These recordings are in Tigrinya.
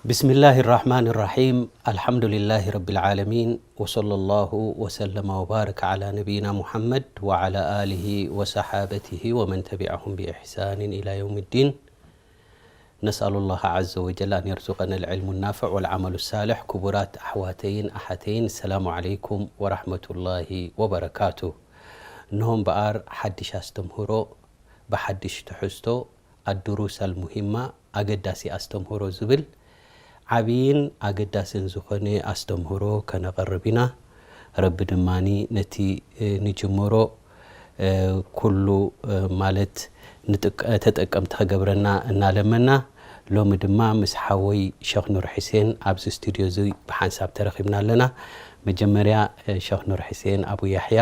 بسم الله الرحمن الرحيم. الحمد لله رب العالمين. وصلى الله وسلم وبارك على نبينا محمد وعلى آله وصحابته ومن تبعهم بإحسان إلى يوم الدين. نسأل الله عز وجل أن يرزقنا العلم النافع والعمل الصالح. ክቡራት ኣሕዋተይን ኣሓተይን፣ السلام عليكم ورحمة الله وبركاته. እንሆ እምበኣር ሓድሽ ኣስተምህሮ ብሓድሽ ትሕዝቶ፣ الدروس المهمة፣ ኣገዳሲ ኣስተምህሮ ዝብል ዓብይን ኣገዳስን ዝኾነ ኣስተምህሮ ከነቕርብ ኢና። ረቢ ድማ ነቲ፣ እ፣ ንጅምሮ፣ እ፣ ኩሉ፣ እ፣ ማለት ንጥቀ-፣ ተጠቀምቲ ከገብረና እናለመና፣ ሎሚ ድማ ምስ ሓወይ ሸኽ ኑር ሕሴን ኣብዚ ስቱድዮ እዚ ብሓንሳብ ተረኺብና ኣለና። መጀመርያ፣ እ፣ ሸኽ ኑር ሕሴን ኣቡ ያሕያ፣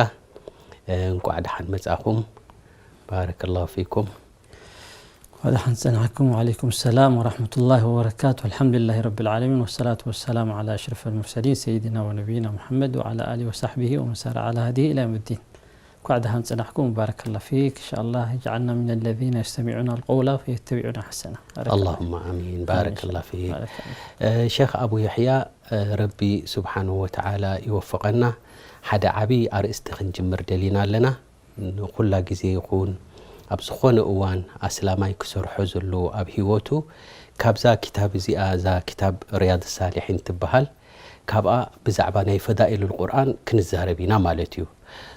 እ፣ እንቋዕ ደሓን መጻኹም። ባረከላሁ ፊኩም። እንኳዕ ደሓን ጸናሕኩም። ወዓለይኩም ሰላም ወራሕመቱላሂ ወበረካቱ። አልሐምዱሊላሂ ረቢል ዓለሚን ወሰላቱ ወሰላሙ ዓላ አሽረፊል ሙርሰሊን ሰይድና ወነቢይና ሙሐመድ ወዓላ አሊሂ ወሳሕቢሂ ወመን ሳረ ዓላ ሀዲሂ ኢላ የውሚዲን። እንኳዕ ደሓን ጸናሕኩም። ባረከላሁ ፊክ። ኢንሻአላህ እጅዓልና ሚነ ለዚነ የስተሚዑና አልቀውላ ፈየተቢዑና አሕሰና። ባረከላሁ። አላሁመ አሚን። ባረከላሁ ፊክ። ባረከላሁ። እ፣ ሸኽ ኣቡ የሕያ፣ እ፣ ረቢ ስብሓነሁ ወተዓላ ይወፍቐና። ሓደ ዓብዪ ኣርእስቲ ክንጅምር ደሊና ኣለና። ንኹላ ግዜ ይኹን ኣብ ዝኾነ እዋን ኣስላማይ ክሰርሖ ዘለዎ ኣብ ህይወቱ፣ ካብዛ ክታብ እዚኣ፣ እዛ ክታብ ሪያድ ሳሊሒን ትበሃል፣ ካብኣ ብዛዕባ ናይ ፈዳኢሉል ቁርኣን ክንዛረብ ኢና ማለት እዩ።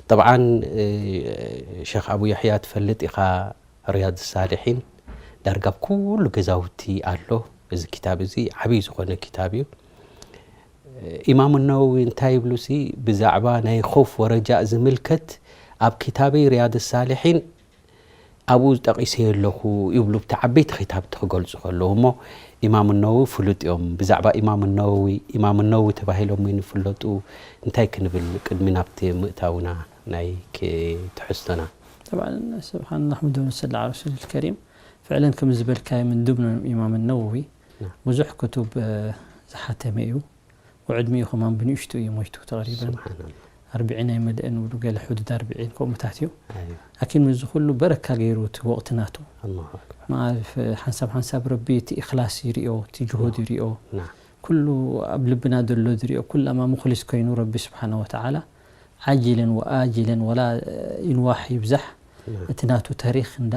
ጠብዓን፣ እ፣ ሸኽ ኣቡ የሕያ ትፈልጥ ኢኻ፣ ሪያድ ሳሊሒን ዳርጋ ኣብ ኩሉ ገዛውቲ ኣሎ። እዚ ክታብ እዚ ዓብዪ ዝኾነ ክታብ እዩ። ኢማም ነወዊ እንታይ ይብሉሲ፣ ብዛዕባ ናይ ኸውፍ ወረጃእ ዝምልከት ኣብ ክታበይ ሪያድ ሳሊሒን ኣብኡ ጠቒሰዮ ኣለኹ ይብሉ፣ ብቲ ዓበይቲ ክታብቲ ክገልጹ ከለዉ። እሞ ኢማም ነወዊ ፍሉጥ እዮም። ብዛዕባ ኢማም ነወዊ፣ ኢማም ነወዊ ተባሂሎም እዮም ዝፍለጡ። እንታይ ክንብል ቅድሚ ናብቲ ምእታውና ናይ ክ-፣ ትሕዝቶና? ጠብዓን ስብሓን ናሕመዱ ወንሰሊ ዓላ ረሱሊል ከሪም። ፍዕለን ከም ዝበልካዮ ምንዱብ ነው ኢማም ነወዊ። ናም። ብዙሕ ክቱብ፣ እ፣ ዝሓተመ እዩ። ወዕድሚኡ ከማን ብንእሽቱ እዩ ሞይቱ፣ ተቕሪበን ስብሓንላህ። ኣርብዒን ኣይመልእን ውሉ ገለ፣ ሕዱድ ኣርብዒን ከምኡታት እዩ። ኣይዋ። ላኪን ምስዚ ኩሉ በረካ ገይሩ እቲ ወቕቲ ናቱ። ኣላሁ ኣክበር። መዓርፍ ሓንሳብ ሓንሳብ ረቢ እቲ ኢኽላስ ይርእዮ፣ እቲ ጅሁድ ይርእዮ። ናም። ኩሉ ኣብ ልብና ዘሎ ዝርእዮ፣ ኩላማ ሙኽሊስ ኮይኑ ረቢ ስብሓነ ወተዓላ ዓጅለን ወኣጅለን ወላ ይንዋሕ ይብዛሕ፣ ናም። እቲ ናቱ ታሪኽ እንዳ፣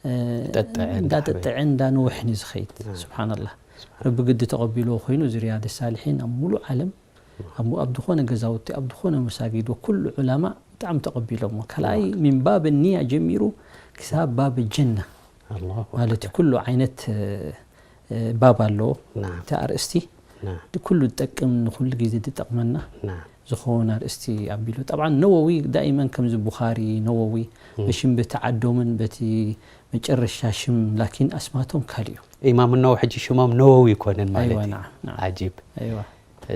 እ፣ ጠጥዐ እንዳ እንዳሓበ። ጠጥዐ እንዳ ነውሕን እዩ ዝኸይድ። ናም። ስብሓንላህ። ስብሓን። ረቢ ግዲ ተቐቢልዎ ኮይኑ፣ እዚ ሪያድ ሳሊሒን ኣብ ሙሉእ ዓለም፣ ኣብ፣ ኣብ ዝኾነ ገዛውቲ፣ ኣብ ዝኾነ መሳጊድ፣ ወኩሉ ዑላማ ብጣዕሚ ተቐቢሎሞ። ካልኣይ፣ ናም። ሚን ባብ ኒያ ጀሚሩ ክሳብ ባብ ጀና ኣላሁ ማለት ኣክበር። ኩሉ ዓይነት፣ እ፣ እ፣ ባብ ኣለዎ። ናም። እቲ ኣርእስቲ ናም። ንኩሉ ዝጠቅም፣ ንኩሉ ግዜ ዝጠቕመና ናም። ዝኸውን ኣርእስቲ ኣቢሉ። ጠብዓን ነወዊ ዳኢመን ከምዚ ቡኻሪ፣ ነወዊ እም። ብሽም በቲ ዓዶምን በቲ መጨረሻ ሽም፣ ላኪን ኣስማቶም ካልእ እዩ። ኢማም ነወዊ ሕጂ ሽሞም ነወዊ ይኮነን ማለት ኣይዋ፣ እዩ። ናም፣ ናም። ዓጂብ። ኣይዋ።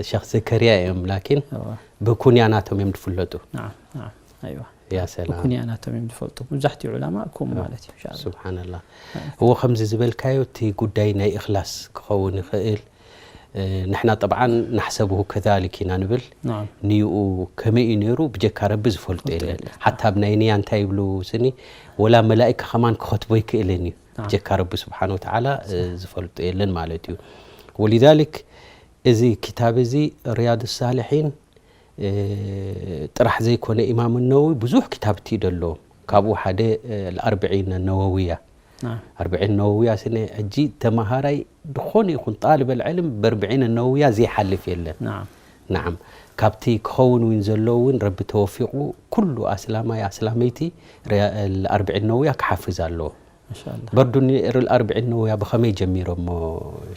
ሸኽ ዘከርያ እዮም፣ ላኪን እዋ። ብኩንያ ናቶም እዮም ዝፍለጡ። ናም፣ ናም። ኣይዋ። ያ ሰላም። ብኩንያ ናቶም እዮም ዝፈልጡ። መብዛሕትኡ ዑላማ ከምኡ እዋ። ማለት እዩ፣ ኢንሻኣላህ። ሱብሓነላህ። ኣይ። እዎ፣ ከምዚ ዝበልካዮ እቲ ጉዳይ ናይ እኽላስ ክኸውን ይኽእል። እ፣ ንሕና ጠብዓን ናሕሰብሁ ከዛሊክ ኢና ንብል። ናም። ንይኡ ከመይ እዩ ነይሩ ብጀካ ረቢ ዝፈልጦ ዝፈልጦ የለን። የለን። ሓታ ኣብ ናይ ንያ እንታይ ይብሉ ስኒ፣ ወላ መላኢካ ከማን ክኸትቦ ይክእልን እዩ። ናም። ብጀካ ረቢ ስብሓነ ወተዓላ፣ እ፣ ዝፈልጦ የለን ማለት እዩ። ወሊዛሊክ እዚ ክታብ እዚ ሪያድ ሳሊሒን፣ እ፣ ጥራሕ ዘይኮነ ኢማም ነወዊ ብዙሕ ክታብቲ እዩ ደሎ። ካብኡ ሓደ፣ እ፣ ኣርብዒን ነወዊያ። ናም። ኣርብዒን ነወዊያ ስነ ሕጂ ተማሃራይ ዝኾነ ይኹን ጣልበል ዕልም በርብዒን ነወዊያ ዘይሓልፍ የለን። ናም። ናዓም። ካብቲ ክኸውን እውን ዘሎ እውን ረቢ ተወፊቑ ኩሉ ኣስላማይ ኣስላመይቲ ሪያ-፣ ኣርብዒን ነወዊያ ክሓፍዝ ኣለዎ። ማሻኣላህ። በርዱ ኒ-፣ ሪል ኣርብዒን ነወዊያ ብኸመይ ጀሚሮሞ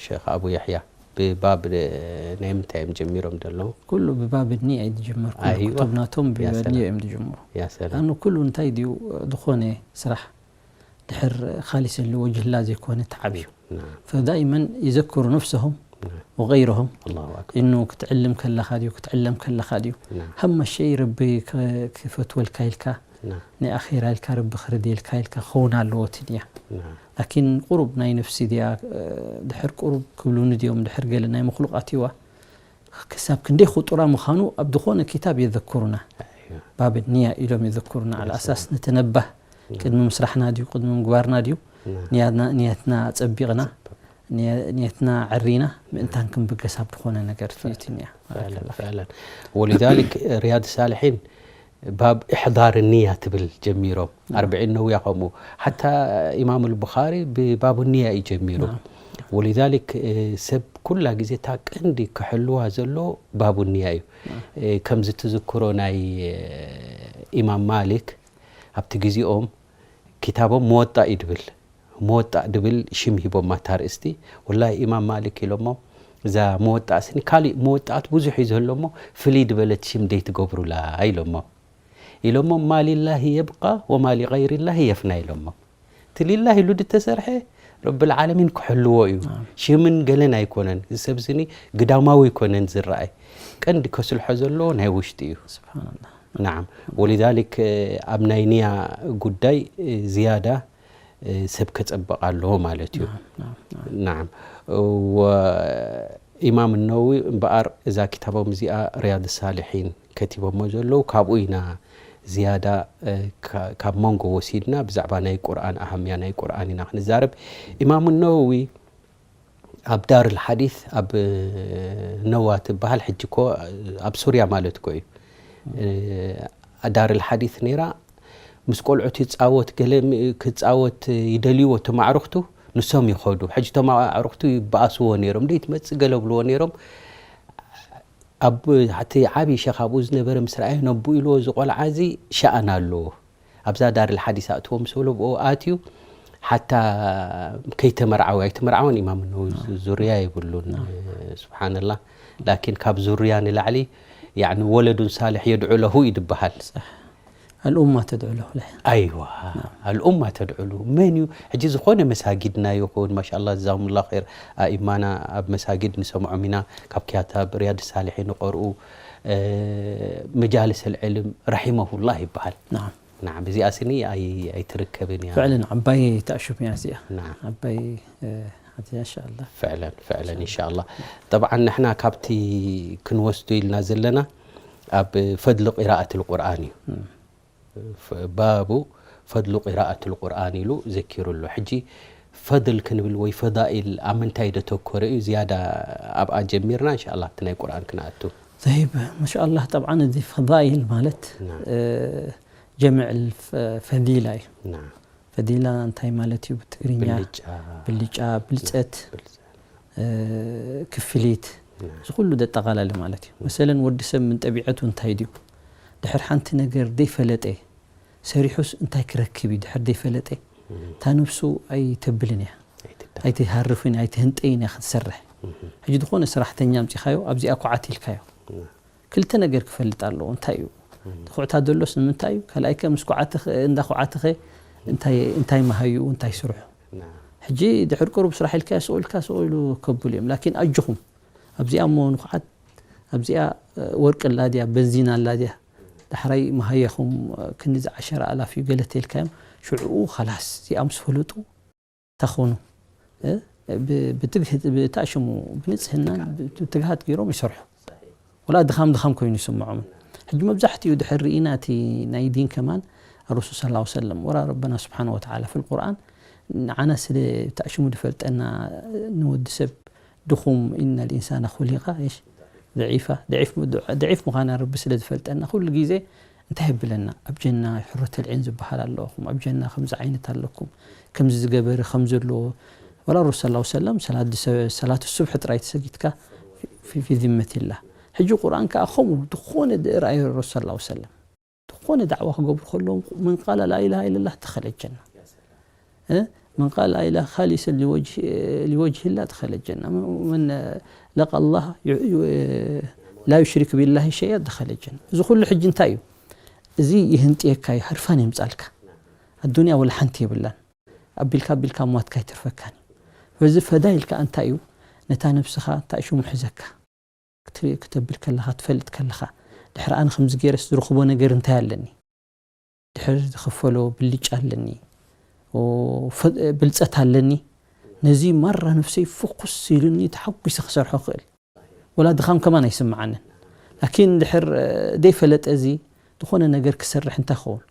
ሸኽ ኣቡ የሕያ? ብባብ ናይ ምንታይ እዮም ጀሚሮም ዘለዉ? ኩሉ ብባብ ኒያ እዩ ዝጅመር። ኩሉ ኣይዋ። ክቱብ ናቶም ያ ሰላም። ብኒያ እዮም ዝጅምሩ። ያ ሰላም። ኣኑ ኩሉ እንታይ ድዩ፣ ዝኾነ ስራሕ ድሕር ኻሊሰን ሊወጅህላ ዘይኮነ ተዓብ እዩ። ናም። ፈዳኢመን ይዘክሩ ነፍሰሁም ናም። ወገይረሁም። ኣላሁ ኣክበር። ኢኑ ክትዕልም ከለኻ ድዩ፣ ክትዕለም ከለኻ ድዩ፣ ናም። ሃመ ሸይ ረቢ ክ-፣ ክፈትወልካ ኢልካ፣ ናም። ናይ ኣኼራ ኢልካ፣ ረቢ ክርድየልካ ኢልካ ክኸውን ኣለዎ እቲ ንያ። ናም። ላኪን ቁሩብ ናይ ነፍሲ ድያ፣ እ፣ ድሕር ቁሩብ ክብሉኒ ድዮም፣ ድሕር ገለ ናይ መኽሉቃት እዩዋ። ክሳብ ክንደይ ኹጡራ ምዃኑ ኣብ ዝኾነ ክታብ የዘክሩና። ኣይዋ። ባብ ንያ ኢሎም የዘክሩና። ያ ዓላ ኣሳስ ሰላም። ነተነባህ። ናም። ቅድሚ ምስራሕና ድዩ፣ ቅድሚ ምግባርና ድዩ፣ ናም። ንያትና፣ ንያትና ጸቢቕና፣ ጽቡቕ። ንየ-፣ ንየትና ዕሪና ምእንታን ክንብገስ ኣብ ዝኾነ ነገር ትዩትንያ። فعلا، فعلا. ولذلك رياض الصالحين باب إحضار النية ትብል ጀሚሮም። ኣርብዒን ነውያ ከምኡ። ሓታ ኢማም البخاري ብባቡ ንያ እዩ ጀሚሩ። ولذلك፣ እ፣ ሰብ ኩላ ግዜ እታ ቀንዲ ክሕልዋ ዘሎ ባቡ ንያ እዩ። እ፣ ከምዚ ትዝክሮ ናይ፣ እ፣ ኢማም ማሊክ ኣብቲ ግዜኦም ኪታቦም መወጣ እዩ ድብል። መወጣ ድብል ሽም ሂቦማ እታ ኣርእስቲ። ወላሂ ኢማም ማሊክ ኢሎሞ፣ እዛ መወጣ ስኒ ካሊእ መወጣት ብዙሕ እዩ ዘሎ እሞ ፍልይ ድበለት ሽም ደይትገብሩላ ኢሎሞ። ኢሎሞ፣ ما لله يبقى وما لغير الله يفنى ኢሎሞ። እቲ ሊላህ ኢሉ ድተሰርሐ ረብል ዓለሚን ክሕልዎ እዩ። ሽምን ገለን ኣይኮነን። እዚ ሰብ ስኒ ግዳማዊ ኣይኮነን ዝረኣይ። ቀንዲ ከስልሖ ዘለዎ ናይ ውሽጢ እዩ። ስብሓንላህ። ናዓም። ወሊዛሊክ፣ እ፣ ኣብ ናይ ንያ ጉዳይ፣ እ፣ ዝያዳ፣ እ፣ ሰብ ከጸብቕ ኣለዎ ማለት እዩ። ናዓም፣ ናዓም። ናዓም። ወኢማም ነወዊ እምበኣር እዛ ኪታቦም እዚኣ ሪያድ ሳልሒን ከቲቦሞ ዘለዉ ካብኡ ኢና ዝያዳ፣ እ፣ ካ-፣ ካብ መንጎ ወሲድና ብዛዕባ ናይ ቁርኣን ኣሃምያ ናይ ቁርኣን ኢና ክንዛረብ። ኢማም ነወዊ ኣብ ዳር ልሓዲስ ኣብ ነዋ ትበሃል፣ ሕጂ እኮ ኣብ ሱርያ ማለት እኮ እዩ። እ፣ ዳር ልሓዲስ ነይራ፣ ምስ ቆልዑት ይጻወት፣ ገለ ም-፣ ክጻወት ይደልይዎ እቶም ኣዕሩኽቱ፣ ንሶም ይኸዱ። ሕጂ እቶም ኣዕሩኽቱ ይበኣስዎ ነይሮም፣ ደይ ትመጽእ ገለ ብልዎ ነይሮም። ኣብ፣ እቲ ዓብዪ ሸኽ ኣብኡ ዝነበረ ምስ ረኣዮ፣ ነቡ ኢልዎ፣ እዚ ቆልዓ እዚ ሸኣን ኣለዎ። ኣብዛ ዳር ልሓዲስ ኣእትዎ ምስ በሎ፣ ብኡ ኣትዩ፣ ሓታ ከይተመርዓወ፣ ኣይተመርዓወን ኢማም ነወዊ፣ ዙርያ የብሉን። ስብሓንላህ። ላኪን ካብ ዙርያ ንላዕሊ፣ ያዕኒ፣ ወለዱን ሳልሕ የድዑ ለሁ እዩ ዝበሃል። صح. الأمة تدعو له. لا. ኣይዋ፣ ኣልኡማ ተድዑ ለሁ። መን እዩ? ሕጂ ዝኾነ መሳጊድና ይኹን፣ ማሻኣላህ፣ ጀዛሁሙላህ ኸይር፣ ኣኢማና ኣብ መሳጊድ ንሰምዖም ኢና፣ ካብ ክታብ ሪያድ ሳልሒን ንቐርኡ፣ እ፣ መጃልስ ኣልዕልም ረሒመሁላህ ይበሃል። نعم. ናዓም፣ እዚኣ ስኒ ኣይ-፣ ኣይትርከብን እያ። فعلا ዓባይ ተኣሽም እያ እዚኣ። ናዓም። ዓባይ፣ እ፣ ሓትያ ኢንሻኣላህ። ፍዕለን፣ ፍዕለን፣ ኢንሻኣላህ። ጠብዓን ንሕና ካብቲ ክንወስዶ ኢልና ዘለና ኣብ ፈድሊ ቂራኣት ልቁርኣን እዩ። ፍ-፣ ባቡ ፈድሉ ቂራኣት ልቁርኣን ኢሉ ዘኪሩ ኣሎ። ሕጂ ፈድል ክንብል ወይ ፈዳኢል ኣብ ምንታይ ደተኮረ እዩ? ዝያዳ ኣብኣ ጀሚርና፣ ኢንሻኣላህ፣ ኣብቲ ናይ ቁርኣን ክንኣቱ። طيب، ما شاء الله. ጠብዓን እዚ ፈዳኢል ማለት፣ ናም። እ፣ ጀምዕ ልፈ-፣ ፈዲላ እዩ። ናም። ፈዲላ እንታይ ማለት እዩ ብትግርኛ? ብልጫ። ብልጫ፣ ብልጸት፣ ብልጸት። እ፣ ክፍሊት፣ ናም። እዚ ኩሉ ደጠቓላሊ ማለት እዩ። መሰለን ወዲ ሰብ ምን ጠቢዐቱ እንታይ ድዩ? ድሕር ሓንቲ ነገር ደይፈለጠ፣ ሰሪሑስ እንታይ ክረክብ እዩ ድሕር ደይፈለጠ፣ እታ ነብሱ ኣይተብልን እያ። ኣይትዳ-፣ ኣይትሃርፍን ኣይትህንጠይን እያ ክትሰርሕ። ሕጂ ዝኾነ ሰራሕተኛ ኣምጺኻዮ፣ ኣብዚኣ ኩዓት ኢልካዮ። ክልተ ነገር ክፈልጥ ኣለዎ። እንታይ እዩ? እቲ ኩዕታ ዘሎስ ንምንታይ እዩ? ካልኣይ ከ ምስ ኩዓትኸ፣ እንዳ ኩዓትኸ እንታይ፣ እንታይ መሃይኡ፣ እንታይ ስርሑ? ናም። ሕጂ ድሕር ቅሩብ ስራሕ ኢልካዮ፣ ስቕ ኢልካ ስቕ ኢሉ ከብሉ እዮም። ላኪን ኣጆኹም፣ ኣብዚኣ እሞ ንኹዓት፣ ኣብዚኣ፣ እ፣ ወርቂ ኣላ ድያ፣ በንዚን ኣላ ድያ፣ ዳሕራይ መሃያኹም፣ እ፣ ክንድዚ ዓሸራ ኣላፍ እዩ ገለ ተልካዮም፣ ሽዕኡ ኻላስ እዚኣ ምስ ፈለጡ ተኾኑ፣ እ፣ ብ-፣ ብትግህት፣ ብተኣሽሙ፣ ብንጽህናን ብትግሃት ገይሮም ይሰርሑ። ወላ ድኻም ድኻም ኮይኑ ይስምዖምን። ሕጂ መብዛሕትኡ ድሕር ርኢና እቲ ናይ ዲን ከማን ኣረሱል ሰለላሁ ዐለይሂ ወሰለም ወላ ረበና ስብሓነ ወተዓላ ፊል ቁርኣን ንዓና ስለ ተኣሽሙ ድፈልጠና ንወዲ ሰብ ድኹም፣ إن الإنسان خلق إيش؟ ضعيفا። ضعيف م-، ضعيف ምዃና ረቢ ስለ ዝፈልጠና ኩሉ ግዜ እንታይ የብለና? ኣብ ጀና ሑረተል ዒን ዝበሃል ኣለኹም፣ ኣብ ጀና ከምዚ ዓይነት ኣለኩም፣ ከምዚ ዝገበረ ከም ዘለዎ። ወላ ረሱል ሰለላሁ ዐለይሂ ወሰለም ሰላት ድሰ-፣ ሰላት ሱብሒ ጥራይ ተሰጊድካ ፊ፣ ፊ፣ ፊ ዚመቲላህ። ሕጂ ቁርኣን ከኣ ከምኡ ዝኾነ ድ-፣ ርኣዮ ረሱል ሰለላሁ ዐለይሂ ወሰለም። ዝኾነ ዳዕዋ ክገብሩ ከለዎም፣ من قال لا إله إلا الله دخل الجنة. እ? من قال لا إله خالصا لوجه، لوجه الله دخل الجنة. من لقي الله ي-، ي-، لا يشرك بالله شيئا دخل الجنة. እዚ ኩሉ ሕጂ እንታይ እዩ? እዚ ይህንጥየካ እዩ፣ ህርፋን የምጻልካ። ኣዱንያ ወላ ሓንቲ የብላን። ኣቢልካ ኣቢልካ ሟትካ ኣይተርፈካን እዩ። በዚ ፈዳኢል ከኣ እንታይ እዩ? ነታ ነብስኻ እንታይ ሽሙ ሒዘካ? ክት-፣ ክተብል ከለኻ፣ ትፈልጥ ከለኻ፣ ድሕሪ ኣነ ከምዚ ገይረስ ዝረኽቦ ነገር እንታይ ኣለኒ? ድሕር ዝኽፈሎ ብልጫ ኣለኒ፣ ኦ፣ ፈ-፣ ብልጸት ኣለኒ። ነዚ ማራ ነፍሰይ ፍኹስ ኢሉኒ ተሓጒሰ ክሰርሖ ክእል። ወላ ድኻም ከማን ኣይስምዓንን። ላኪን ድሕር፣ እ፣ ደይፈለጠ እዚ ዝኾነ ነገር ክሰርሕ እንታይ ክኸውን?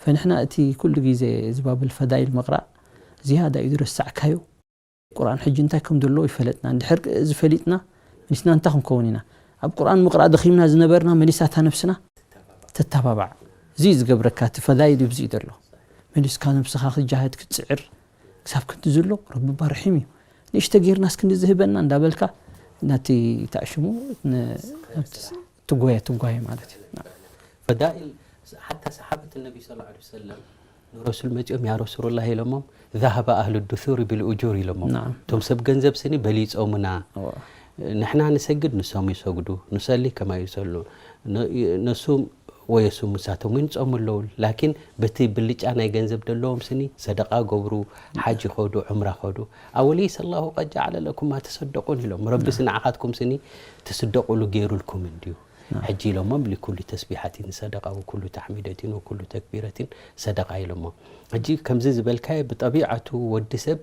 ፈንሕና እቲ ኩሉ ግዜ እዚ ባብል ፈዳይል ምቕራእ ዝያዳ እዩ ዝረሳዕካዮ። ቁርኣን ሕጂ እንታይ ከም ዘለዎ ይፈለጥና። እንድሕር እዚ ፈሊጥና፣ መሊስና እንታይ ክንከውን ኢና? ኣብ ቁርኣን ምቕራእ ደኺምና ዝነበርና፣ መሊሳ እታ ነብስና ተተባባዕ። እዚ እዩ ዝገብረካ፣ እቲ ፈዳይል እዩ፣ እዚ እዩ ዘሎ። መሊስካ ነብስኻ ክትጃሃድ ክትጽዕር፣ ክሳብ ክንዲ ዘሎ፣ ረቢ እባ ርሒም እዩ። ንእሽተ ጌርናስ ክንዲ ዝህበና እንዳበልካ፣ ናቲ ተዕሽሙ፣ ን-፣ ትጓየ፣ ትጓየ ማለት እዩ። ፈዳኢል፣ ሓታ ሰሓበት ነቢ ሰለላሁ ዐለይሂ ወሰለም ንረሱል መጺኦም፣ "ያ ረሱሉላህ" ኢሎሞም፣ "ዛሃበ ኣህሉ ዱሱሪ ቢልኡጁር" ኢሎሞም። ናም። እቶም ሰብ ገንዘብ ስኒ በሊጾምና። እዋ። ንሕና ንሰግድ፣ ንሶም ይሰግዱ፣ ንሰሊ ከማ ይሰሉ፣ ነ-፣ ነሱም ወየሱም፣ ንሳቶም እውን ይጾሙ ኣለዉ። ላኪን በቲ ብልጫ ናይ ገንዘብ ደለዎም ስኒ ሰደቃ ገብሩ፣ ሓጅ ኸዱ፣ ዑምራ ኸዱ። "ኣወለይሰ ላሁ ቀድ ጀዓለ ለኩም ማ ተሰደቁን" ኢሎም። ረቢስ ንዓኻትኩም ስኒ ትስደቁሉ ገይሩልኩም እንድዩ። ናም። ሕጂ ኢሎሞም፣ "ሊኩሊ ተስቢሓቲን ሰደቃ ወኩሉ ተሕሚደቲን ወኩሉ ተክቢረቲን ሰደቃ" ኢሎሞ። ሕጂ ከምዚ ዝበልካዮ ብጠቢዓቱ ወዲ ሰብ፣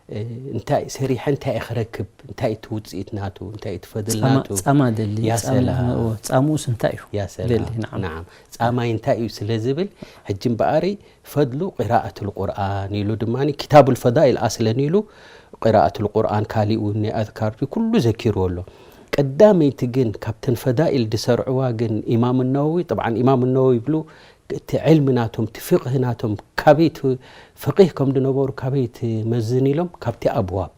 እ፣ እንታይ ሰሪሐ እንታይ ክረክብ፣ እንታይ እቲ ውጽኢት ናቱ፣ እንታይ እቲ ፈድል ጻማ፣ ናቱ። ጻማ ደሊ፣ ያ ጻማ ሰላም። እዎ፣ ጻምኡስ እንታይ እዩ? ያ ሰላም። ደሊ፣ ናዓም። ናዓም። ጻማይ እንታይ እዩ ስለ ዝብል፣ ሕጂ እምበኣሪ ፈድሉ ቂራኣቱል ቁርኣን ኢሉ ድማ ኪታቡል ፈዳኢል ኣስለን ኢሉ ቂራኣቱል ቁርኣን፣ ካሊእ እውን ናይ ኣዝካር ኩሉ ዘኪርዎ ኣሎ። ቀዳመይቲ ግን ካብተን ፈዳኢል ዝሰርዕዋ ግን ኢማም ነወዊ፣ ጠብዓን ኢማም ነወዊ ይብሉ፣ እቲ ዕልሚ ናቶም፣ እቲ ፍቅህ ናቶም፣ ካበይ እቲ ፍቂህ ከም ዝነበሩ ካበይ ትመዝን ኢሎም፣ ካብቲ ኣብዋብ።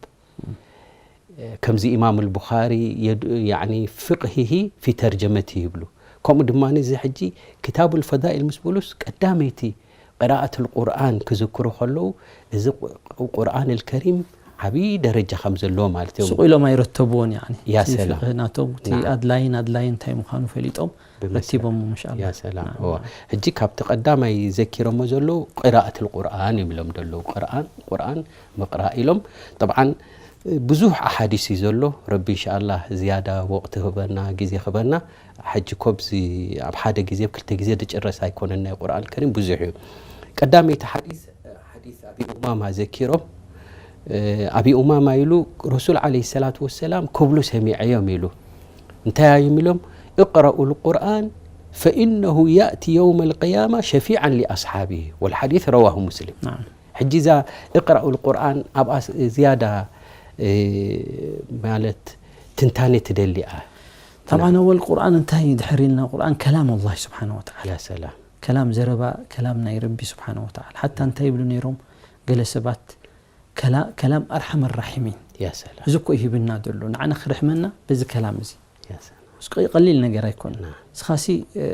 ከምዚ ኢማም ኣልቡኻሪ የድ-፣ ያዕኒ ፍቅሂሂ ፊ ተርጀመቲ ይብሉ። ከምኡ ድማ እዚ ሕጂ ኪታቡል ፈዳኢል ምስ በሉስ ቀዳመይቲ ቅራኣቱል ቁርኣን ክዝክሩ ከለዉ፣ እዚ ቁ-፣ ቁርኣን ኣልከሪም ዓብዪ ደረጃ ከም ዘለዎ ማለት እዮም። ሱቕ ኢሎም ኣይረተብዎን፣ ያዕኒ ያ እቲ ሰላም። ፍቅህ ናቶም፣ እቲ ናዓም። ኣድላይን ኣድላይን እንታይ ምዃኑ ፈሊጦም ብመሰረት ረቲቦሞ፣ ማሻኣላህ። ያ ሰላም። ናዓም፣ እዋ። ናዓም። ሕጂ ካብቲ ቀዳማይ ዘኪሮሞ ዘለዉ ቅራኣቱል ቁርኣን እዮም ኢሎም ዘለዉ። ቁርኣን፣ ቁርኣን ምቕራእ ኢሎም። ጠብዓን ብዙሕ ኣሓዲስ እዩ ዘሎ። ረቢ እንሻኣላህ ዝያዳ ወቕቲ ክህበና፣ ግዜ ክህበና። ሕጂ ኮ ብዚ ኣብ ሓደ ግዜ፣ ኣብ ክልተ ግዜ ዝጭረስ ኣይኮነን። ናይ ቁርኣን ከሪም ብዙሕ እዩ። ቀዳመይቲ ሓዲስ፣ ሓዲስ ኣቢ ኡማማ ዘኪሮም። ኣቢ ኡማማ ኢሉ ረሱል ዓለይሂ ሰላቱ ወሰላም ክብሉ ሰሚዐዮም ኢሉ። እንታይ እዮም ኢሎም? "እቅረኡ ልቁርኣን ፈኢነሁ ያእቲ የውመ ልቅያማ ሸፊዓን ሊኣስሓቢሂ ወልሓዲስ ረዋሁ ሙስሊም።" ናዓም። ሕጂ እዛ እቅራኡል ቁርኣን ኣብኣ ስ-፣ ዝያዳ፣ እ፣ ማለት ትንታኔ ትደሊ እያ። ጠብዓን ኣወል ቁርኣን እንታይ እዩ ድሕር ኢልና፣ ቁርኣን ከላም ኣላህ ስብሓነ ወተዓላ። ያ ሰላም። ከላም ዘረባ፣ ከላም ናይ ረቢ ስብሓነ ወተዓላ። ሓታ እንታይ ይብሉ ነይሮም ገለ ሰባት፣ ከላ-፣ ከላም ኣርሓመ ራሒሚን። ያ ሰላም። እዚ እኮ እዩ ሂብና ዘሎ፣ ንዓና ክርሕመና በዚ ከላም እዚ። ያ ሰላም። እስቀ-፣ ቀሊል ነገር ኣይኮነን። ናም። እስኻሲ፣ እ፣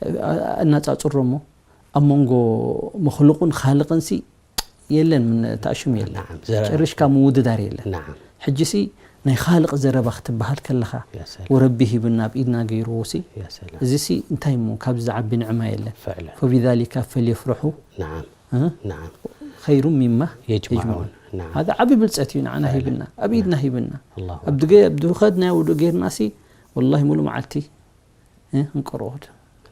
እ፣ ኣነጻጽሮ እሞ፣ ኣብ መንጎ መኽሉቕን ኻልቕንሲ የለን፣ ምን ተኣሽሙ የለን። ናዓም፣ ዘረ-፣ ጭርሽካ ምውድዳር የለን። ናዓም። ሕጂሲ ናይ ኻልቕ ዘረባ ክትበሃል ከለኻ፣ ያ ሰላም። ወረቢ ሂብና ኣብ ኢድና ገይርዎሲ፣ ያ ሰላም። እዚሲ እንታይ እሞ ካብዚ ዝዓቢ ንዕማ የለን። ፍዕለን። ፈቢዛሊካ ፈልየፍረሑ፣ ናዓም። እ? ናዓም። ኸይሩ ሚማ የጅማዑን። የጅማዑን። ናዓም። ሃዛ ዓቢ ብልጸት እዩ ንዓና ፍዕለን። ሂብና፣ ኣብ ኢድና ናዓም። ሂብና። ኣላሁ ኣብ ድገ-፣ ኣብ ድኸድናዮ ውዱእ ጌርናሲ፣ ወላሂ ሙሉእ መዓልቲ እ፣ እንቅርኦድ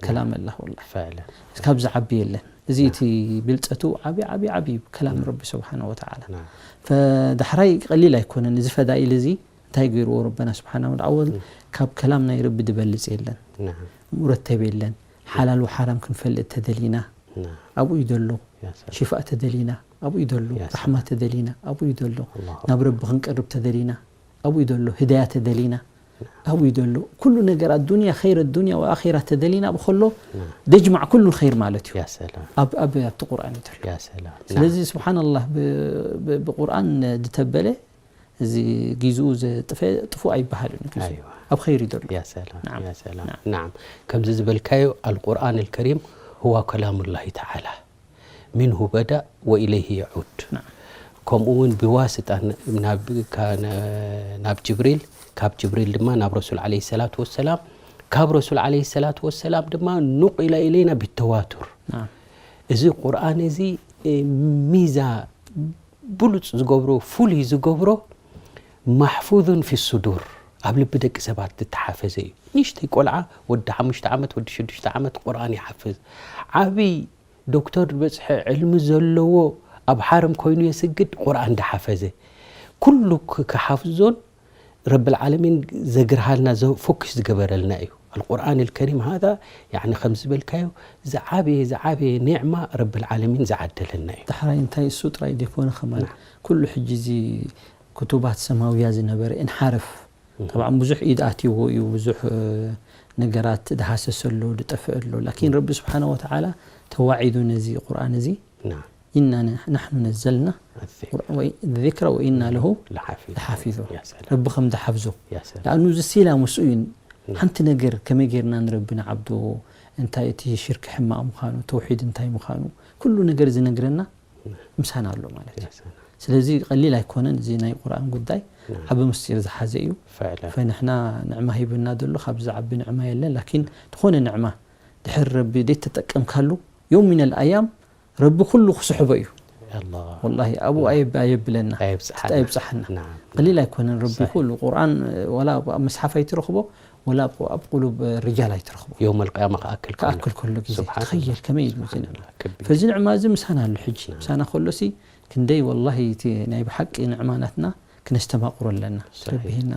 ከላም ኣላህ ወላሂ። ፍዕለን። ካብዚ ዓቢ የለን። እዚ ናም። እቲ ብልጸቱ ዓቢ፣ ዓቢ፣ ዓቢ እዩ፣ ከላም ናም። ረቢ ስብሓነ ወተዓላ። ናም። ፈዳሕራይ ቀሊል ኣይኮነን፣ እዚ ፈዳኢል እዚ እንታይ ገይርዎ ረበና ስብሓነ ወተዓላ? ኣወል ም። ካብ ከላም ናይ ረቢ ዝበልጽ የለን። ናም። ሙረተብ የለን። ሓላል ወሓራም ክንፈልጥ ተደሊና፣ ናም። ኣብኡ እዩ ዘሎ። ያ ሰላም። ሽፋእ ተደሊና፣ ኣብኡ እዩ ዘሎ። ያ ሰላም። ራሕማ ተደሊና፣ ኣብኡ እዩ ዘሎ። ኣላሁ ናብ ረቢ ኣክበር። ክንቀርብ ተደሊና፣ ኣብኡ እዩ ዘሎ። ህዳያ ተደሊና፣ ኣብኡ እዩ ዘሎ። ኩሉ ነገር ኣዱንያ፣ ኸይር ኣዱንያ ወኣኺራ ተደሊና፣ ኣብኡ ከሎ ናም። ደጅማዕ ኩሉ ኸይር ማለት እዩ። ያ ሰላም። ኣብ፣ ኣብ፣ ኣብቲ ቁርኣን እዩ ዘሎ። ያ ሰላም። ስለዚ ናም። ስብሓንላህ፣ ብ-፣ ብ-፣ ብቁርኣን ዝተበለ እዚ ጊዝኡ ዘጥፈ ጥፉእ ኣይበሃልን እዩ ጊዝኡ። ኣይዋ። ኣብ ኸይር እዩ ዘሎ። ያ ሰላም፣ ናዓም። ያ ሰላም። ናዓም። ናዓም። ከምዚ ዝበልካዮ ኣልቁርኣን ኣልከሪም ሁዋ ከላሙላሂ ተዓላ። ሚንሁ በደእ ወኢለይሂ የዑድ። ናዓም። ከምኡ እውን ብዋስጣ ን-፣ ናብ፣ ካ-፣ ነ-፣ ናብ ጅብሪል፣ ካብ ጅብሪል ድማ ናብ ረሱል ዓለይሂ ሰላቱ ወሰላም፣ ካብ ረሱል ዓለይሂ ሰላቱ ወሰላም ድማ ኑቂለ ኢለይና ቢተዋቱር። ናዓም። እዚ ቁርኣን እዚ፣ እ፣ ሚዛ ብሉጽ ዝገብሮ፣ ፍሉይ ዝገብሮ፣ ማሕፉዙን ፊ ሱዱር፣ ኣብ ልቢ ደቂ ሰባት ዝተሓፈዘ እዩ። ንእሽተይ ቆልዓ፣ ወዲ ሓሙሽተ ዓመት፣ ወዲ ሽዱሽተ ዓመት ቁርኣን ይሓፍዝ። ዓብይ ዶክተር ዝበጽሐ ዕልሚ ዘለዎ ኣብ ሓረም ኮይኑ የስግድ፣ ቁርኣን እንዳሓፈዘ። ኩሉ ክ-፣ ክሓፍዞን ረብል ዓለሚን ዘግርሃልና፣ ዘ-፣ ፎኩስ ዝገበረልና እዩ። ኣልቁርኣን ኣልከሪም ሃዛ፣ ያዕኒ፣ ከም ዝበልካዮ፣ ዝዓበየ፣ ዝዓበየ ኒዕማ ረብል ዓለሚን ዝዓደለና እዩ። ዳሕራይ እንታይ እሱ ጥራይ ዘይኮነ ከማን፣ ናም። ኩሉ ሕጂ እዚ ክቱባት ሰማውያ ዝነበረ እንሓርፍ። ጠብዓን ብዙሕ ኢድ ኣትይዎ እዩ፣ ብዙሕ ነገራት ድሃሰሰ ኣሎ፣ ድጠፍአ ኣሎ። ላኪን ረቢ ስብሓነ ወተዓላ ተዋዒዱ ነዚ ቁርኣን እዚ ኢና ናሕኑ ነዘልና ዚክረ ወኢና ለሁ ለሓፊዙ። ረቢ ከም ዝሓፍዞ። ለኣኑ እዚ ሲላ ምስኡ እዩ። ሓንቲ ነገር ከመይ ጌርና ንረቢ ንዓብዶ፣ እንታይ እቲ ሽርክ ሕማቕ ምዃኑ፣ ተውሒድ እንታይ ምዃኑ፣ ኩሉ ነገር ዝነግረና ምሳና ኣሎ ማለት እዩ። ስለዚ ቀሊል ኣይኮነን እዚ ናይ ቁርኣን ጉዳይ፣ ዓቢ ምስጢር ዝሓዘ እዩ። ፈንሕና ንዕማ ሂብና ዘሎ ካብዚ ዓቢ ንዕማ የለን። ላኪን ዝኾነ ንዕማ ድሕር ረቢ ደይተጠቀምካሉ፣ ዮም ሚነል ኣያም ረቢ ኩሉ ክስሕቦ እዩ። ወላሂ ኣብኡ ኣየብ-፣ ኣየብለና፣ ኣየብጽሓና። ቀሊል ኣይኮነን። ረቢ ኩሉ ቁርኣን ዋላ ኣብ ምስሓፍ ኣይትረኽቦ፣ ወላ ኣብ ቁ-፣ ኣብ ቁሉብ ርጃል ኣይትረኽቦ። የውመል ቅያማ ክኣክል ከሎ። ክኣክል ከሎ ግዜ ስብሓን ትኸየል ከመይ ኢሉ ዝንዕማ። ከቢድ። ፈዚ ንዕማ እዚ ምሳና ኣሎ ሕጂ። ምሳና ከሎሲ ክንደይ ወላሂ እቲ ናይ ብሓቂ ንዕማ ናትና ክነስተማቕሮ ኣለና። ረቢ ሂብና።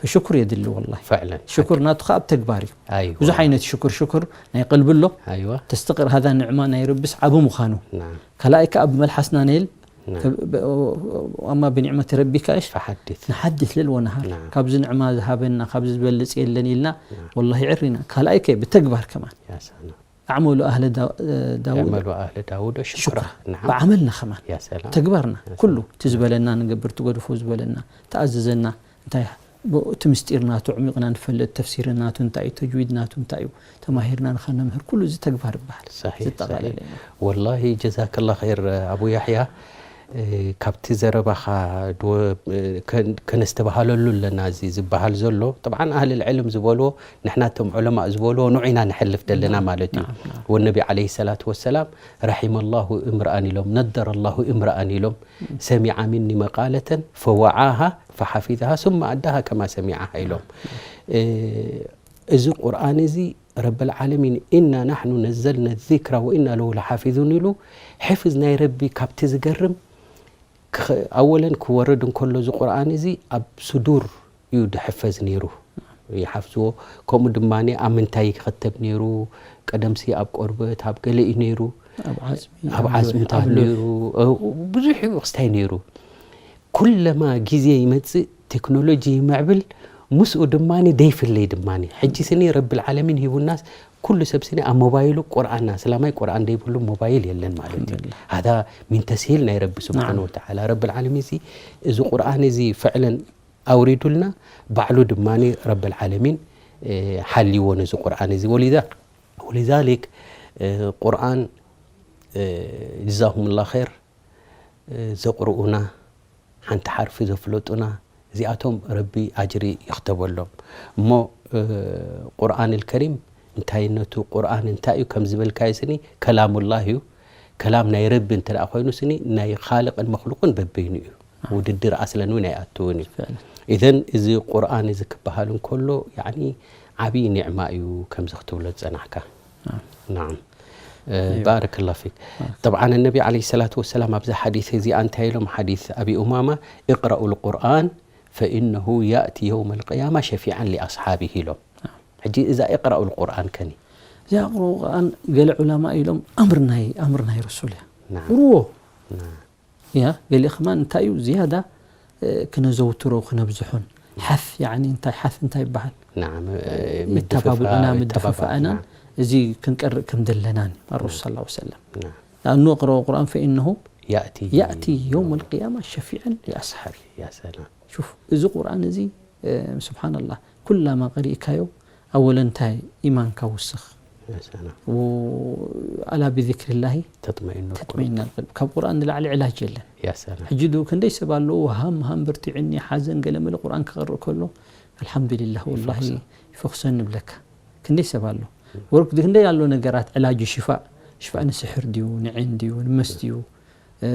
ፈሽኩር የድሊ ወላሂ። ፈዕለን። ሽኩር ናቱ ከኣ ኣብ ተግባር እዩ። ኣይዋ። ብዙሕ ዓይነት ሽኩር፣ ሽኩር ናይ ቀልቢ ኣሎ። ኣይዋ። ተስተቅር ሃዛ ንዕማ ናይ ረብስ ዓቢ ምዃኑ። ናም። ካልኣይ ከኣ ብመልሓስና ነይል ናም። ከብ-፣ በ-፣ ኣማ ብኒዕመት ረቢካ እሽ ፈሓዲት። ንሓዲት ልል ወነሃር። ናም። ካብዚ ንዕማ ዝሃበና፣ ካብዚ ዝበልጽ የለን ኢልና፣ ናም። ወላሂ ዕሪና። ካልኣይ ከ ብተግባር ከማን። ያ ሰላም። ኣዕመሉ ኣህለ ዳ-፣ ዳውድ እዕመሉ ኣህለ ዳውድ ሽኩራ። ሽኩራ። ናም። ብዓመልና ከማን። ያ ሰላም። ተግባርና። ያ ኩሉ ሰላም። እቲ ዝበለና ንገብር፣ ትገድፎ ዝበለና፣ ተኣዘዘና፣ እንታይ ብ-፣ እቲ ምስጢር ናቱ ዕሚቕና ንፈልጥ፣ ተፍሲር ናቱ እንታይ እዩ፣ ተጅዊድ ናቱ እንታይ እዩ፣ ተማሂርና ንኸነምህር፣ ኩሉ እዚ ተግባር ይበሃል። ሰሒሕ፣ ዘጠቓለለ ሰሒሕ። እዩ። ወላሂ ጀዛከላ ኸይር ኣቡ ያሕያ፣ እ፣ ካብቲ ዘረባኻ ድወ-፣ እ፣ ከን-፣ ከነስተባህለሉ ኣለና እዚ ዝበሃል ዘሎ። ጠብዓን ኣህልል ዕልም ዝበልዎ ንሕና እቶም ዑለማእ ዝበልዎ ንዑ ኢና ንሕልፍ ዘለና ናም፣ ማለት እዩ። ናም፣ ናም። ወነቢ ዓለይሂ ሰላቱ ወሰላም ረሒመ ላሁ እምርኣን ኢሎም፣ ነደረ ላሁ እምርኣን ኢሎም፣ ሰሚዓ ሚኒ መቃለተን ፈወዓሃ ፈሓፊዝሃ ሱመ ኣዳሃ ከማ ሰሚዓሃ ኢሎም። እ፣ እዚ ቁርኣን እዚ ረብል ዓለሚን ኢና ናሕኑ ነዘልና ዚክራ ወኢና ለሁ ለሓፊዙን ኢሉ፣ ሕፍዝ ናይ ረቢ ካብቲ ዝገርም ክኸ-፣ ኣወለን ክወርድ እንከሎ እዚ ቁርኣን እዚ ኣብ ሱዱር እዩ ድሕፈዝ ነይሩ። ይሓፍዝዎ። ከምኡ ድማ ኣብ ምንታይ ይኸተብ ነይሩ? ቀደምሲ ኣብ ቆርበት፣ ኣብ ገለ እዩ ነይሩ። ኣብ ዓጽሚ፣ ኣብ ኣብ ዓጽምታት ኣብ ሉሕ። ነይሩ። እ፣ ብዙሕ እዩ ክስታይ ነይሩ። ኩለማ ግዜ ይመጽእ፣ ቴክኖሎጂ ይምዕብል፣ ምስኡ ድማ ደይፍለይ ድማ። ሕጂ ስኒ ረብል ዓለሚን ሂቡናስ፣ ኩሉ ሰብ ስኒ ኣብ ሞባይሉ ቁርኣና፣ ስላማይ ቁርኣን ደይብሉ ሞባይል የለን ማለት እዩ። ኣልሓምዱሊላህ። ሃዛ ሚን ተስሂል ናይ ረቢ ስብሓነ ናዓም። ወተዓላ። ረብል ዓለሚን እዚ፣ እዚ ቁርኣን እዚ ፍዕለን ኣውሪዱልና፣ ባዕሉ ድማ ረብል ዓለሚን፣ እ፣ ሓልይዎ ነዚ ቁርኣን እዚ። ወሊዛ-፣ ወሊዛሊክ፣ እ፣ ቁርኣን፣ እ፣ ጀዛሁሙላህ ኸይር፣ እ፣ ዘቕርኡና፣ ሓንቲ ሓርፊ ዘፍለጡና፣ እዚኣቶም ረቢ ኣጅሪ ይኽተበሎም። እሞ፣ እ፣ ቁርኣን ኣልከሪም እንታይነቱ፣ ቁርኣን እንታይ እዩ ከም ዝበልካዮ ስኒ፣ ከላሙላህ እዩ። ከላም ናይ ረቢ እንተ ደኣ ኮይኑ ስኒ፣ ናይ ኻልቕን መኽሉቕን በበይኑ እዩ። ውድድር ኣስለን እውን ኣይኣትውን እዩ። ፍዕለን። ኢዘን እዚ ቁርኣን እዚ ክበሃል እንከሎ፣ ያዕኒ ዓብዪ ኒዕማ እዩ ከምዚ ክትብሎ ዝጸናሕካ። ናም። ናም። እ፣ ኣይዋ። ባረከላሁ ፊክ። ባረከላሁ። ጠብዓን ነቢ ዓለይሂ ሰላቱ ወሰላም ኣብዛ ሓዲስ እዚኣ እንታይ ኢሎም? ሓዲስ ኣቢ ኡማማ፣ "እቅረኡል ቁርኣን ፈኢነሁ ያእቲ የውመል ቅያማ ሸፊዓን ሊኣስሓቢህ" ኢሎም። ናም። ሕጂ እዛ እቅረኡል ቁርኣን ከኒ? እዚኣ እቅረኡል ቁርኣን ገለ ዑለማ ኢሎም ኣምር ናይ፣ ኣምር ናይ ረሱል እያ። ናም። ቅርዎ። ናም። ያ፣ ገሊኡ ከማን እንታይ እዩ ዝያዳ፣ እ፣ ክነዘውትሮ፣ ክነብዝሖን። ሓፍ፣ ያዕኒ እንታይ፣ ሓፍ እንታይ ይበሃል? ናም፣ እ፣ ምትብባዕ፣ ይተባብዑና፣ ይተባባዕ፣ ምድፍፋእና፣ ናም። እዚ ክንቀርእ ከም ዘለናን ኣረሱል ናም። ሰለላሁ ዐለይሂ ወሰለም። ናም። ለኣኑ እቅረኡ ቁርኣን ፈኢነሁ ያእቲ ያእቲ የውመል ቅያማ ሸፊዐን ሊኣስሓቢ። ያ ሰላም። ሹፍ፣ እዚ ቁርኣን እዚ፣ እ፣ ስብሓንላህ፣ ኩላማ ቀሪእካዮ፣ ኣወለ እንታይ ኢማንካ ውስኽ። ያ ሰላም። ወ-፣ ኣላ ቢዚክሪላሂ ተጥመኢኑል ተጥመኢኑል ቀልብ። ካብ ቁርኣን ንላዕሊ ዕላጅ የለን። ያ ሰላም። ሕጂ ዱ ክንደይ ሰብ ኣለዉ፣ ሃም፣ ሃም በርቲዕኒ፣ ሓዘን፣ ገለ መለ ቁርኣን ክቐርእ ከሎ፣ ኣልሓምዱሊላህ፣ ወላሂ ይፈኹሰኒ። ይፈኹሰኒ ይብለካ። ክንደይ ሰብ ኣሎ። ወርክ ክንደይ ኣሎ ነገራት ዕላጁ ሽፋእ፣ ሽፋእ ንስሕር ድዩ፣ ንዒን ድዩ፣ ንመስ ድዩ፣ እ፣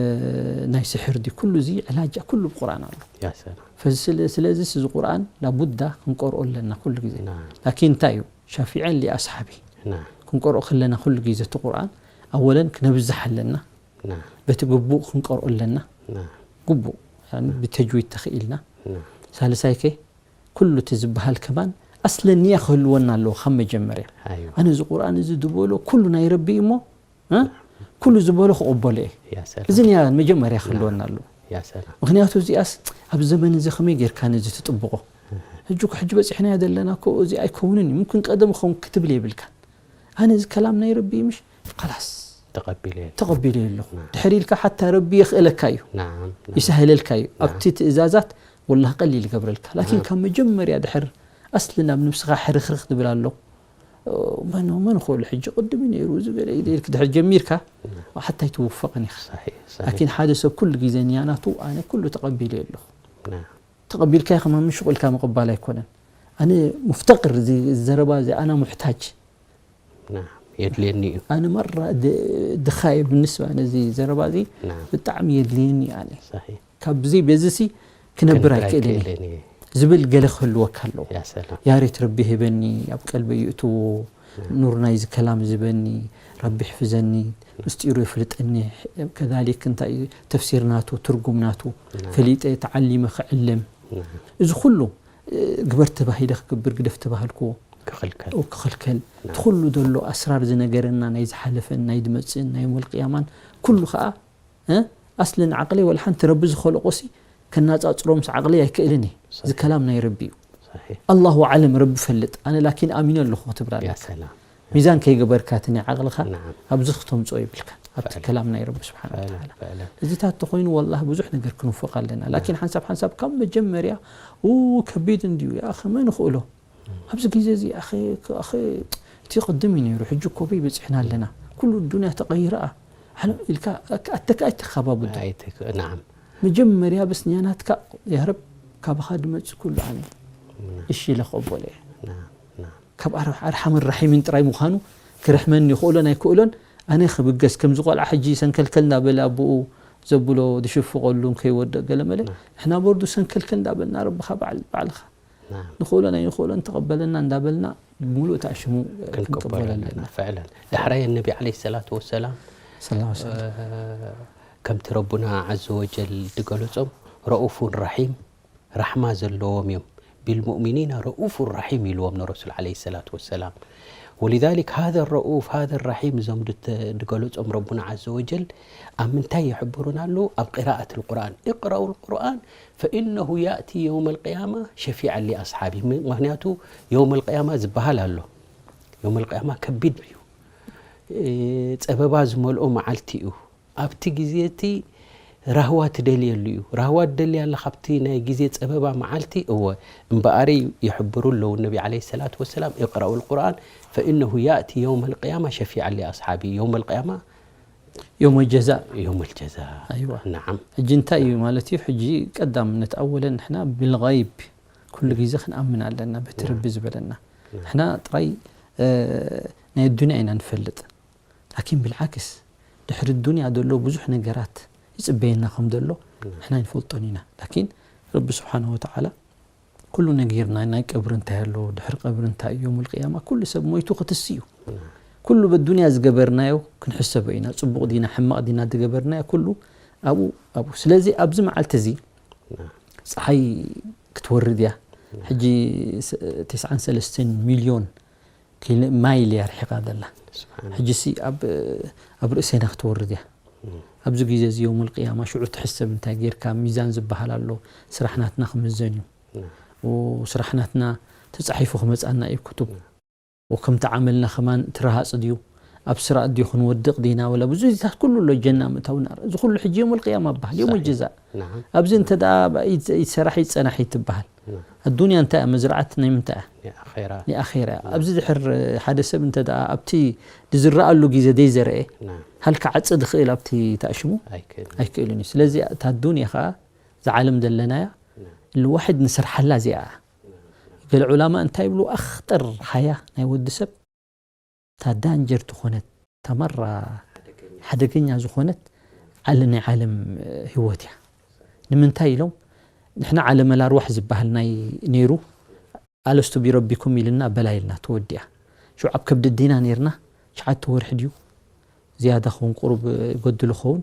ናይ ስሕር ድዩ፣ ኩሉ እዚ ዕላጃ ኩሉ ብቁርኣን ኣሎ። ያ ሰላም። ፈዚ ስለ-፣ ስለዚ እዚ ቁርኣን ላቡዳ ክንቀርኦ ኣለና ኩሉ ግዜ። ናም። ላኪን እንታይ እዩ? ሻፊዐን ሊኣስሓቢ። ናም። ክንቀርኦ ከለና ኩሉ ግዜ እቲ ቁርኣን ኣወለን ክነብዝሕ ኣለና። ናም። በቲ ግቡእ ክንቀርኦ ኣለና። ናም። ግቡእ፣ ያኒ ብተጅዊድ ተኽኢልና። ናም። ሳልሳይ ከ ኩሉ እቲ ዝበሃል ከማን ኣስለ ንያ ክህልወና ኣለዎ ካብ መጀመርያ። ኣይዋ። ኣነ እዚ ቁርኣን እዚ ዝበሎ ኩሉ ናይ ረቢ እዩ እሞ፣ እ? ኩሉ ዝበሎ ክቕበሎ እየ። ያ ሰላም። እዚ ንያ መጀመርያ ክህልወና ኣለዎ። ያ ሰላም። ምክንያቱ እዚኣስ ኣብ ዘመን እዚ ከመይ ጌርካ ነዚ ትጥብቆ? ሕጂ እኮ ሕጂ በፂሕናዮ ዘለና እኮ እዚ ኣይከውንን እዩ። ምምክን ቀደም ኸውን ክትብል የብልካን። ኣነ እዚ ከላም ናይ ረቢ ምሽ ላስ ተቐቢለ ተቐቢለ ኣለኹ። ድሕሪ ኢልካ ሓታ ረቢ የኽእለካ እዩ፣ ናም ይስህለልካ እዩ። ኣብቲ ትእዛዛት ወላሂ ቀሊል ይገብረልካ። ላኪን ካብ መጀመርያ ድሕር ኣስሊ ናብ ንብስኻ ሕርኽርኽ ትብል ኣሎ። መን መን ክእሉ ሕጂ ቅድም እዩ ነይሩ እዚ ገለ ኢለ ኢልክ ድሕር ጀሚርካ ሓታ ኣይትውፈቕን ኢኻ። صحيح صحيح ላኪን ሓደ ሰብ ኩሉ ግዜ ንያ ናቱ ኣነ ኩሉ ተቐቢለ ኣለኹ። ናም ተቐቢልካ ኢኻ ማሚ ሽቑ ኢልካ ምቕባል ኣይኮነን። ኣነ ሙፍተቅር እዚ ዘረባ እዚ ኣና ሙሕታጅ ናም የድልየኒ እዩ ኣነ መራ ድ- ድኻ እየ ብንስባ ነዚ ዘረባ እዚ ናም ብጣዕሚ የድልየኒ ኣነ صحيح ካብዚ በዚሲ ክነብር ክነብር ኣይክእልን እየ ኣይክእልን እየ ዝብል ገለ ክህልወካ ኣለዎ። ያ ሰላም ያሬት ረቢ ሄበኒ ኣብ ቀልቢ ይእትዎ ኑር ናይዚ ከላም ዝበኒ ረቢ ሕፍዘኒ ምስጢሩ የፍልጠኒ ከዛሊክ እንታይ እዩ ተፍሲር ናቱ ትርጉም ናቱ ፈሊጠ ተዓሊመ ክዕልም ናም እዚ ኩሉ እ፣ ግበር ተባሂለ ክገብር ግደፍ ተባህልክዎ ክኽልከል ክኽልከል እቲ ኩሉ ዘሎ ኣስራር ዝነገረና ናይ ዝሓለፈን ናይ ዝመፅእን ናይ የውመል ቅያማን ኩሉ ከዓ እ፣ ኣስልን ዓቕሊ ወላ ሓንቲ ረቢ ዝኸለቆሲ ከናፃፅሮ ምስ ዓቕሊ ኣይክእልን እዩ። እዚ ከላም ናይ ረቢ እዩ። صحيح ኣላሁ ኣዕለም ረቢ ፈልጥ ኣነ ላኪን ኣሚነ ኣለኹ ክትብል ያ ኣለካ። ሰላም ሚዛን ከይገበርካ እቲ ናይ ዓቕልኻ ናም ኣብዚ ክተምፅኦ ይብልካ ኣብቲ ፈዕለን። ከላም ናይ ረቢ ስብሓን ፈዕለን ወተዓላ ፈዕለን እዚታት ተኮይኑ ወላሂ ብዙሕ ነገር ክንውፈቕ ኣለና። ላኪን ሓንሳብ ሓንሳብ ካብ መጀመርያ ኡ ከቢድ እንድዩ ያ መን ይኽእሎ ኣብዚ ግዜ እዚ ኣኸ ኣኸ እቲ ቅድም እዩ ነይሩ ሕጂ እኮ በይ በፂሕና ኣለና ኩሉ ዱንያ ተቐይራ ኣሎ ኢልካ ኣተካ ኣይተኻባብዶ ኣይትክ- ናም መጀመርያ በስንያ ናትካ ያረብ ካባኻ ድመፅእ ኩሉ ኣነ እሺ ኢለ ክቕበሎ እየ። ናም ናም ካብ ኣር- ኣርሓምን ራሒምን ጥራይ ምዃኑ ክርሕመኒ ይኽእሎን ኣይክእሎን ኣነ ክብገስ ከምዚ ቆልዓ ሕጂ ሰንከልከል እንዳበለ ኣቦኡ ዘብሎ ዝሽፍቐሉን ከይወድቕ ገለመለ ንሕና ቦርዱ ሰንከልከል እንዳበልና ረብኻ ባዕል- ባዕልኻ ናም ንኽእሎን ኣይንኽእሎን ተቐበለና እንዳበልና ብምሉእ ተኣሽሙ ክንቀበሎ ክንቀበሎ ኣለና። ኣለና ፈዕለን ዳሕራይ ነቢ ዓለይሂ ሰላቱ ወሰላም ሰለላሁ ዐለይሂ ወሰለም ከምቲ ረቡና ዓዘ ወጀል ዝገለጾም ረኡፉን ራሒም ራሕማ ዘለዎም እዮም። ቢልሙእሚኒና ረኡፉን ራሒም ኢልዎም ንረሱል ዓለይሂ ሰላቱ ወሰላም። ولذلك هذا الرؤوف هذا الرحيم እዞም ድተ- ድገለጾም ረቡና ዓዘ ወጀል ኣብ ምንታይ ይሕብሩና ኣለዉ? ኣብ ቅራኣት القرآن اقرأوا القرآن فإنه يأتي يوم القيامة شفيعا لأصحابه ም- ምክንያቱ የውም القيامة ዝበሃል ኣሎ። የውም القيامة ከቢድ እዩ። እ፣ ጸበባ ዝመልኦ መዓልቲ እዩ። ኣብቲ ግዜ እቲ ራህዋ ትደልየሉ እዩ። ራህዋ ትደሊ ኣለኻ ኣብቲ ናይ ግዜ ጸበባ መዓልቲ? እወ። እምበኣር ይሕብሩ ኣለዉ ነቢ ዓለይሂ ሰላቱ ወሰላም اقرأوا القرآن فإنه يأتي يوم القيامة شفيعا لأصحابه يوم القيامة የውመል ጀዛእ يوم الجزاء ኣይዋ نعم ሕጂ እንታይ እዩ ማለት እዩ? ሕጂ ቀዳምነት ኣወለን ንሕና ብልغይብ ኩሉ ግዜ ክንኣምን ኣለና በቲ ረቢ ዝበለና ንሕና ጥራይ እ፣ ናይ ኣዱንያ ኢና ንፈልጥ ላኪን ብልዓክስ ድሕሪ ዱንያ ዘሎ ብዙሕ ነገራት ይፅበየና ከም ዘሎ ንሕና ይንፈልጦን ኢና ላኪን ረቢ ስብሓንሁ ወተዓላ ኩሉ ነጊርና ናይ ቀብሪ እንታይ ኣሎ ድሕሪ ቀብሪ እንታይ እዩ የውመል ቅያማ ኩሉ ሰብ ሞይቱ ክትስ እዩ ኩሉ በዱንያ ዝገበርናዮ ክንሕሰቦ ኢና ፅቡቕ ዲና ሕማቕ ዲና ዝገበርናዮ ኩሉ ኣብኡ ኣብኡ ስለዚ ኣብዚ መዓልቲ እዚ ፀሓይ ክትወርድ እያ ሕጂ ስ- ተስዓን ሰለስተን ሚልዮን ኪሎ ማይል እያ ርሒቓ ዘላ سبحان الله ሕጂሲ ኣብ ኣብ ርእሰና ክትወርድ እያ ኣብዚ ግዜ እዚ የውመል ቅያማ ሽዑ ትሕሰብ እንታይ ጌርካ ሚዛን ዝበሃል ኣሎ ስራሕ ናትና ክምዘን እዩ ስራሕ ናትና ተፃሒፉ ክመፃና እዩ ክቱብ ወከምቲ ዓመልና ከማን ትረሃፅ ድዩ ኣብ ስራእ ድዩ ክንወድቕ ዲና ወላ ብዙ ዚታት ኩሉ ኣሎ ጀና ምእታውና እዚ ኩሉ ሕጂ የውመል ቅያማ በሃል የውመል ጀዛእ نعم ኣብዚ እንተ ደኣ ይሰራሕ ይፀናሕ ይትበሃል ኣዱንያ እንታይ እያ መዝርዓት ናይ ምንታይ እያ يا أخيرا ንኣኼራ ኣብዚ ድሕር ሓደ ሰብ እንተ ደኣ ኣብቲ ዝዝረኣሉ ግዜ ዘይዘርአ نعم ሃልካ ዓጽ ዝኽእል ኣብቲ ተኣሽሙ ኣይክእል ኣይክእልን እዩ ስለዚ እታ ኣዱንያ ኸዓ ዝዓለም ዘለናያ ልዋሕድ ንሰርሓላ እዚኣ እያ ገለ ዑላማ እንታይ ይብሉ ኣኽጠር ሓያ ናይ ወዲ ሰብ እታ ዳንጀር ዝኾነት እታ መራ ሓደገኛ ዝኾነት ዓለ ናይ ዓለም ህይወት እያ ንምንታይ ኢሎም ንሕና ዓለም ኣልኣርዋሕ ዝበሃል ናይ ነይሩ ኣለስቱ ቢረቢኩም ኢልና በላ ኢልና ተወዲኣ ሽዑ ኣብ ከብዲ ዲና ነይርና ትሽዓተ ወርሒ ድዩ ዝያዳ ኸውን ቁሩብ ይጎድሎ ኸውን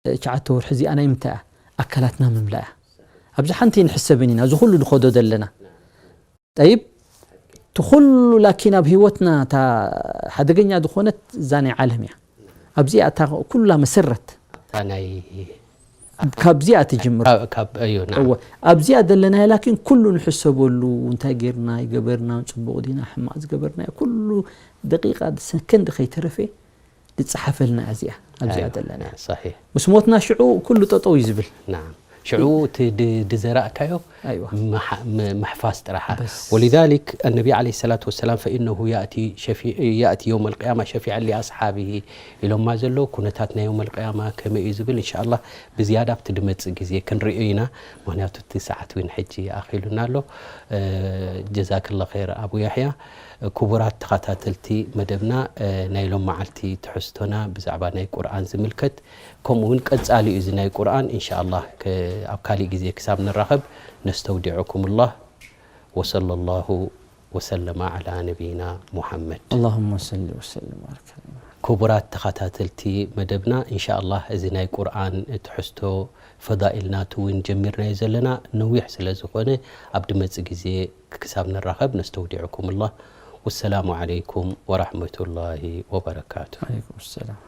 ትሽዓተ ወርሒ እዚኣ ናይ ምንታይ እያ ኣካላትና ምምላእ እያ ኣብዚ ሓንቲ ንሕሰብን ኢና እዚ ኩሉ ንኸዶ ዘለና ጠይብ እቲ ኩሉ ላኪን ኣብ ህይወትና እታ ሓደገኛ ዝኾነት እዛ ናይ ዓለም እያ ኣብዚኣ እታ ኩላ መሰረት እታ ናይ ካብዚኣ ትጅምር። ካብ- ካብ እዩ ና እወ ኣብዚኣ ዘለና ላኪን ኩሉ ንሕሰበሉ። እንታይ ጌርና ይገበርና፣ ፅቡቕ ዲና ሕማቕ ዝገበርና፣ ኩሉ ደቂቃ ሰከንድ ከይተረፈ ዝፀሓፈልና እዚኣ ኣብዚኣ ዘለና። صحيح ምስ ሞትና ሽዑ ኩሉ ጠጠው እዩ ዝብል። نعم ሽዑ እቲ ድ- ድዘራእካዮ ኣይዋ ምሓ- ም- ምሕፋዝ ጥራሓ በስ። ولذلك النبي عليه الصلاة والسلام فإنه يأتي شفيع يأتي يوم القيامة شفيعا لأصحابه ኢሎማ ዘሎ ኩነታት ናይ يوم القيامة ከመይ እዩ ዝብል إن شاء الله ብዝያዳ ኣብቲ ድመፅእ ግዜ ክንሪኦ ኢና ምክንያቱ እቲ ሰዓት እውን ሕጂ ኣኺሉና ኣሎ እ፣ جزاك الله خير ኣቡ ያሕያ ክቡራት ተኸታተልቲ መደብና እ፣ ናይ ሎም መዓልቲ ትሕዝቶና ብዛዕባ ናይ ቁርኣን ዝምልከት ከምኡ እውን ቀፃሊ እዩ እዚ ናይ ቁርኣን إن شاء الله ክ- ኣብ ካሊእ ግዜ ክሳብ ንራኸብ نستودعكم الله وصلى الله وسلم على نبينا محمد اللهم صل وسلم وبارك عليه. ክቡራት ተኸታተልቲ መደብና إن شاء الله እዚ ናይ ቁርኣን ትሕዝቶ ፈዳኢል ናቱ እውን ጀሚርናዮ ዘለና ነዊሕ ስለ ዝኾነ ኣብ ድመፅእ ግዜ ክሳብ ንራኸብ نستودعكم الله والسلام عليكم ورحمة الله وبركاته عليكم السلام.